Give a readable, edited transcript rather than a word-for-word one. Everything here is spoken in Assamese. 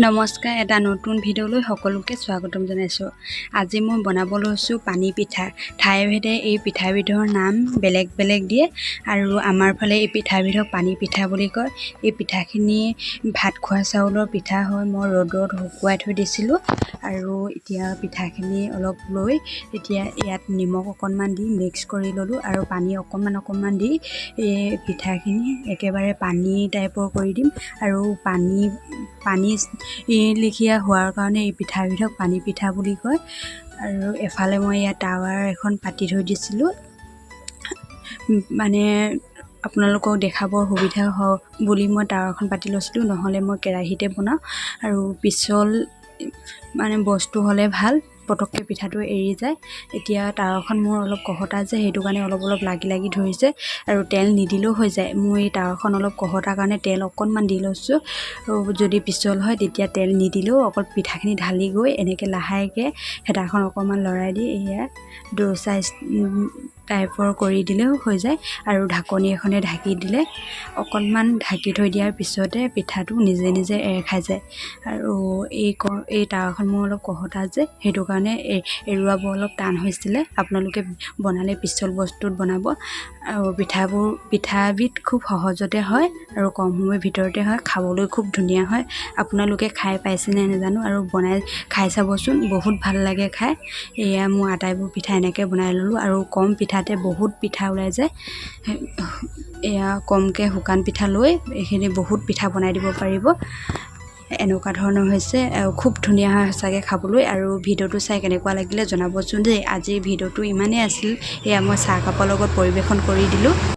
নমস্কাৰ, এটা নতুন ভিডিঅ'লৈ সকলোকে স্বাগতম জনাইছোঁ। আজি মই বনাব লৈছোঁ পানী পিঠা। ঠাইভেদে এই পিঠাবিধৰ নাম বেলেগ বেলেগ দিয়ে আৰু আমাৰ ফালে এই পিঠাবিধক পানী পিঠা বুলি কয়। এই পিঠাখিনি ভাত খোৱা চাউলৰ পিঠা হয়। মই ৰ'দত শুকুৱাই থৈ দিছিলোঁ আৰু এতিয়া পিঠাখিনি অলপ লৈ এতিয়া ইয়াত নিমখ অকণমান দি মিক্স কৰি ল'লোঁ আৰু পানী অকণমান অকণমান দি এই পিঠাখিনি একেবাৰে পানী টাইপৰ কৰি দিম। আৰু পানী পানী লেখীয়া হোৱাৰ কাৰণে এই পিঠাবিধক পানী পিঠা বুলি কয়। আৰু এফালে মই ইয়াত টাৱাৰ এখন পাতি থৈ দিছিলোঁ, মানে আপোনালোকক দেখাবৰ সুবিধা হওক বুলি মই টাৱাৰখন পাতি লৈছিলোঁ, নহ'লে মই কেৰাহীতে বনাওঁ। আৰু পিছল মানে বস্তু হ'লে ভাল, পটককৈ পিঠাটো এৰি যায়। এতিয়া টাৱাখন মোৰ অলপ খহটা যে, সেইটো কাৰণে অলপ অলপ লাগি লাগি ধৰিছে আৰু তেল নিদিলেও হৈ যায়। মোৰ এই টাৱাখন অলপ খহটাৰ কাৰণে তেল অকণমান দি লৈছোঁ। যদি পিছল হয়, তেতিয়া তেল নিদিলেও অকল পিঠাখিনি ঢালি গৈ এনেকৈ লাহেকৈ হেতাখন অকণমান লৰাই দি এয়া দোচা টাইপৰ কৰি দিলেও হৈ যায়। আৰু ঢাকনি এখনে ঢাকি দিলে, অকণমান ঢাকি থৈ দিয়াৰ পিছতে পিঠাটো নিজে নিজে এৰ খাই যায়। আৰু এই টাৱাখন মোৰ অলপ খহটা যে, সেইটো কাৰণে এৰুৱাব অলপ টান হৈছিলে। আপোনালোকে বনালে পিছল বস্তুত বনাব। আৰু পিঠাবিধ খুব সহজতে হয় আৰু কম সময়ৰ ভিতৰতে হয়, খাবলৈ খুব ধুনীয়া হয়। আপোনালোকে খাই পাইছেনে নাজানো, আৰু বনাই খাই চাবচোন, বহুত ভাল লাগে খাই। এয়া মোৰ আটাইবোৰ পিঠা এনেকৈ বনাই ল'লোঁ আৰু কম পিঠাতে বহুত পিঠা ওলাই যায়। এয়া কমকৈ শুকান পিঠা লৈ এইখিনি বহুত পিঠা বনাই দিব পাৰিব। এনেকুৱা ধৰণৰ হৈছে আৰু খুব ধুনীয়া হয় সঁচাকৈ খাবলৈ। আৰু ভিডিঅ'টো চাই কেনেকুৱা লাগিলে জনাবচোন দেই। আজিৰ ভিডিঅ'টো ইমানেই আছিল। এয়া মই চাহকাপৰ লগত পৰিৱেশন কৰি দিলোঁ।